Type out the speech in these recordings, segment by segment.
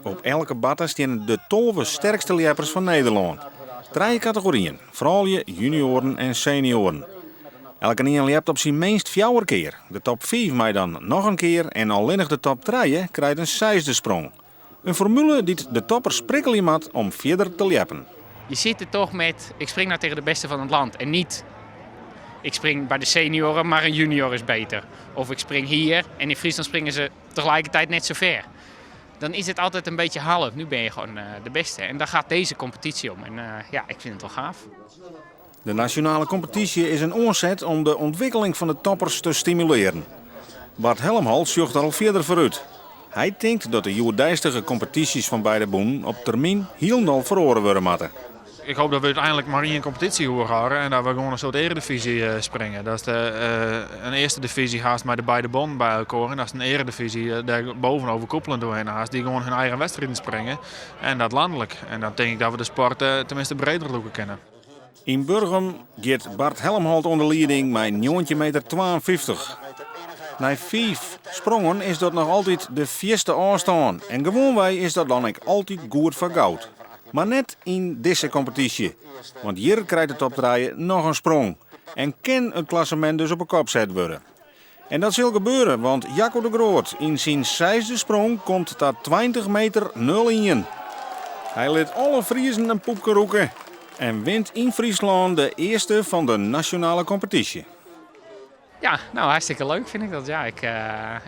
Op elke barte steane de 12 sterkste ljeppers fan Nederlân. Trije kategoryen, froulju, junioaren en senioaren. Elkenien ljept op syn minst fjouwer kear. De top fiif mei dan noch in kear en allinnich de top trije krijt in seisde sprong. In formule dy't de toppers prikkelje moat om fierder te ljeppen. Je zit er toch met, ik spring nou tegen de beste van het land. En niet, ik spring bij de senioren, maar een junior is beter. Of ik spring hier en in Friesland springen ze tegelijkertijd net zo ver. Dan is het altijd een beetje half. Nu ben je gewoon de beste. En daar gaat deze competitie om. En ja, ik vind het wel gaaf. De nasjonale kompetysje is in oanset om de ûntwikkeling fan de toppers te stimulearjen. Bart Helmholt sjocht al fierder foarút. Hy tinkt dat de hjoeddeistige kompetysjes fan beide bûnen op termyn hielendal feroare wurde moatte. Ik hoop dat we úteinlik mar ien kompetysje oerhâlde en dat we gewoan in soart earedivyzje springe. Datst in earste divyzje hast mei de beide bonnen by elkoar en datst in earedivyzje dêr boven overkoepelend oerhinne hast dy't gewoan hun eigen wedstriden springe en dat lanlik. En dan tink ik dat we de sport tenminste breder lûke kinne. Yn Burgum giet Bart Helmholt oan de lieding mei njoggentjin meter 52. Nei fiif sprongen is dat noch altyd de fierste ôfstân en gewoanwei is dat dan ek altyd goed foar goud. Mar net yn dizze kompetysje, want hjir krijt de top trije noch in sprong en kin it klassemint dus op 'e kop set wurde. En dat sil gebeure, want Jacco de Groot yn syn seisde sprong komt ta 20 meter 01. Hy lit alle Friezen in poepke rûke en wint yn Fryslân de earste fan de nasjonale kompetysje. Ja, nou hartstikke leuk vind ik dat. Ja, ik,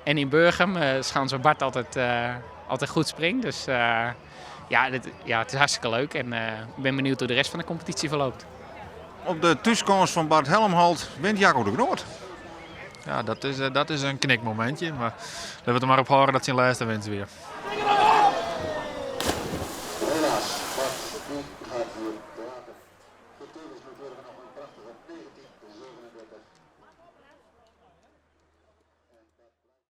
en in Burgum, schans waar Bart altijd, altijd goed springt. Dus ja, dit, ja, het is hartstikke leuk en ik ben benieuwd hoe de rest van de competitie verloopt. Op de thúskâns fan Bart Helmholt wint Jacco de Groot. Ja, dat is in knikmomintsje, mar litte we it der mar op hâlde dat syn lêste winst wie. Helaas, Bart die gaat hier later. Tevens noteerde nog een prachtige 1937.